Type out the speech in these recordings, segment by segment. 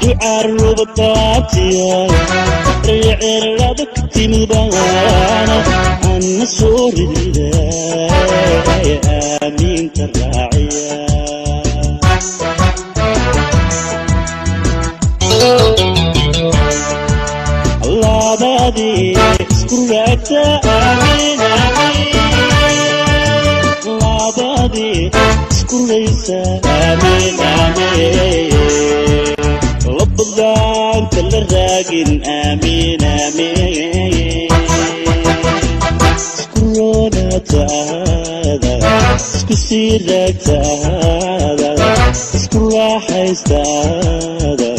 Ducaarubadaatiyo circirlada ka timidbaana anna soo ridida, aamiinta raaciya. Labadii isku raagta, aamin aamin. Labadii isku raysa, aamin aamin. Labadaan kala raagin, aamin aamin. Isku roonaataada, isku sii raagtaada, isku raaxaystaada.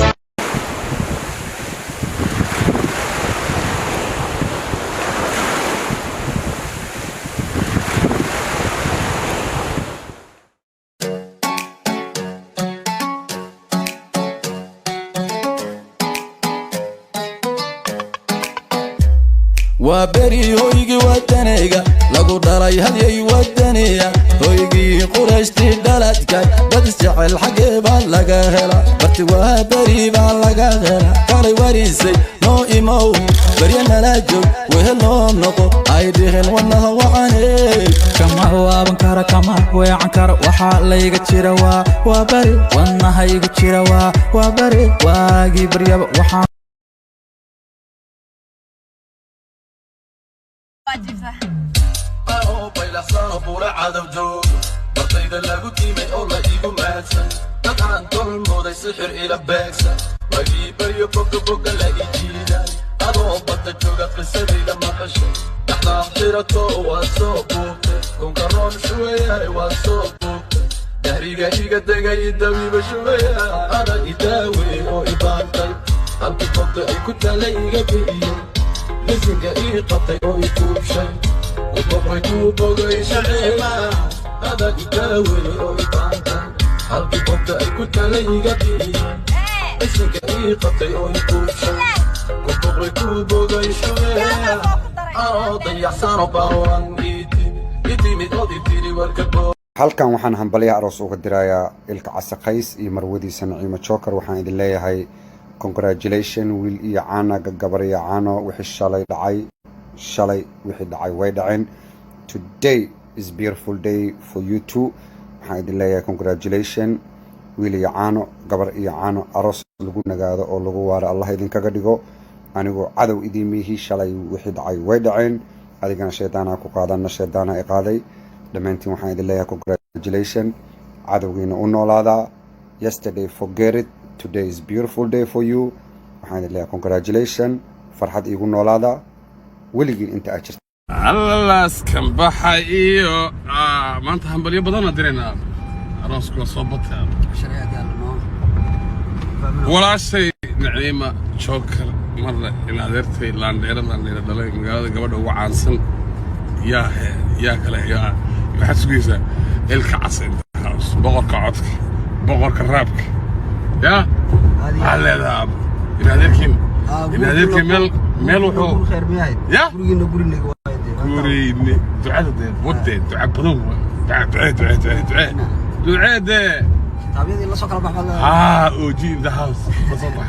Waa beri hoygii wadanayga lagu dhalay, hadyay wadaniya, hoygii Qurayshtii dhaladkay. Dad isjecel xaggee baa laga hela? Barti waa beri baa laga hela. Kalay warisay noo imow, barya nala joog, wehel noo noqo, ay dhihin wadnaha wacane. Kama waaban kara, kama weecan karo, waxaa layga jira waa bari, wadnahaygu jira waa bari, waagii baryaba waxaan Baylaxsano buura cadow joogo, bartayda lagu timay oo la igu mahadsan, dad aan tolmooday sixir ila beegsan, wagii baryo boga boga la i jiiday, adoo badda joogaad qisadayda maqashay, dhaxdaan xirato waa soo buubtay, kunka roon shugayahay waa soo buubtay, dahriga iga degay dawiiba shugaya, ada idaawey oo ibaantay, halkii bogta ay ku taalay iga bi'iyey, lisinka ii qabtay oo i tuubshay, kuboqray kuu bogay shaceema, ada idaawey oo ibaantay, halkii bogta ay ku taalay iga bi'iyey, lisinka ii qabtay oo i tuubshay, kuboqray kuu bogay shugaya, anoo dayaxsano baawan itimid ood itiri warka. Halkan waxaan hambalyaha aroos uga dirayaa Ilka Casaqays iyo marwadiisa Naciimo Joker. Waxaan idin leeyahay congratulation, wiil iyo caana, gabar iyo caano. Wixii shalay dhacay, shalay wixii dhacay way dhaceen. Today is beautiful day for you too. Waxaan idin leeyahay congratulation, wiil iyo caano, gabar iyo caano. Aroos lagu nagaado oo lagu waaro Allah idinkaga dhigo. Anigoo cadow idiin miihi, shalay wixii dhacay way dhaceen. Adigana shaydaanaa ku qaadanna, shaydaana i qaaday. Dhammaantiin waxaan idin leeyahay congratulation. Cadowgiina u noolaadaa. Yesterday, forget it. Today is beautiful day for you. Waxaan idin leeyahay congratulation. Farxad iigu noolaadaa weligiin inta aad jirta. Allalaas kan baxa iyo maanta hambalyo badanaa diraynaa. Aroosku waa soo batay. Walaashay Naciima Joker marle, in adeertay, laandheere laandheere dhalay, magaalada gabadha ugu caansan, yaa he yaa kale yaa waxaad sugaysaa? Ilka Cas in the house, boqorka codka, boqorka raabka. Yaa waxaad leedahaa in adeerkiin, in adeerkiin meel wuxuu ya guriyne ducada dee wadee duca badan waa duca, duce, duce, duce, duce, duce dee. Haa, OG in the house la soo bax.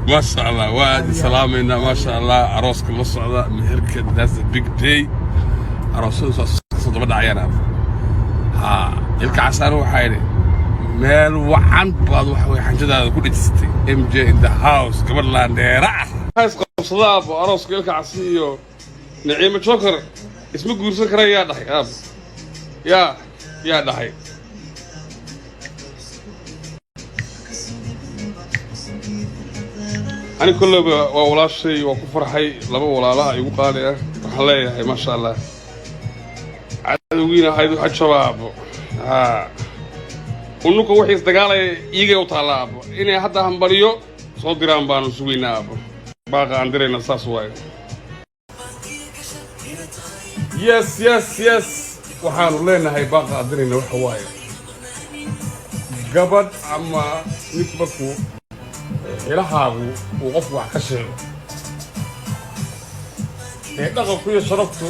Maasha Allah, waa aad salaamaynaa. Maasha Allah, arooska la socda, meherka, that's a big day. Aroosyadu saas daba dhacayaan aab. Haa, Ilka Casaana waxaa yidhi meel wacan baad waxa weye xanjadaada ku dhejisatay. MJ in the house, gabadh laandheera ah isqabsada aabo. Arooska Ilka Casi iyo Naciimo Joker isma guursan karaan, yaa dhahay aabo? Yaa dhahay? Ani kolleyba waa walaashay, waa ku farxay, laba walaalaha igu qaali ah. Waxaan leeyahay maasha Allah, cadowgiina ahayd waxa jawaabo. Haa, unuka wixii isdagaalaya iyagay u taalla aabo. Inay hadda hambalyo soo diraan baanu sugaynaa aabo. Baaqa aan dirayna saas waaye. Yes, waxaanu leenahay baaqa aan dirayna waxa waaye gabadh ama ninku markuu xilahaagu uu qofku wax ka sheego dee dhaqanku iyo sharaftu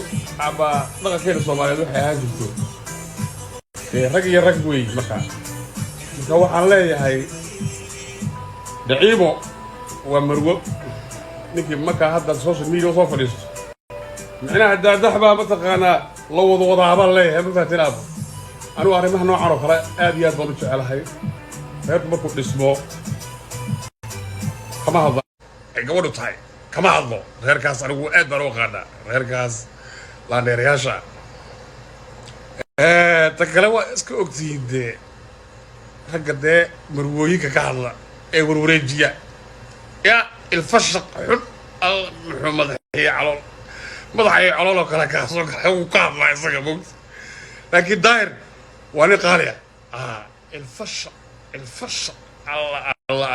ama dhaqankeena Soomaaliyeed waxay ahaan jirto dee rag iyo rag wey. Markaa Marka waxaan leeyahay, Naciimo waa marwo. Ninkii markaa hadda social media usoo fadhiisto, micnaha daadax baa mataqaanaa la wada wadaabaan leeyahay. Ma fahatin, aabo? Anigu arrimaha noocan oo kale aad iyo aad baan u jecelahay. Reerku markuu dhismo kama hadlo ay gabadhu tahay, kama hadlo reerkaas. Anigu aad baan u aqaanaa reerkaas laandheerayaasha. Ta kale, waa iska ogtihiin dee, ragga dee marwooyinka ka hadla ee warwareejiya, ya ilfashaq xun al muxuu madaxiyo calool, madaxayo calool oo kale kaasoo kale wuu ka hadlaa isaga mogta. Laakiin Daahir waa nin qaali ah. Ilfashaq, ilfashaq, alla alla.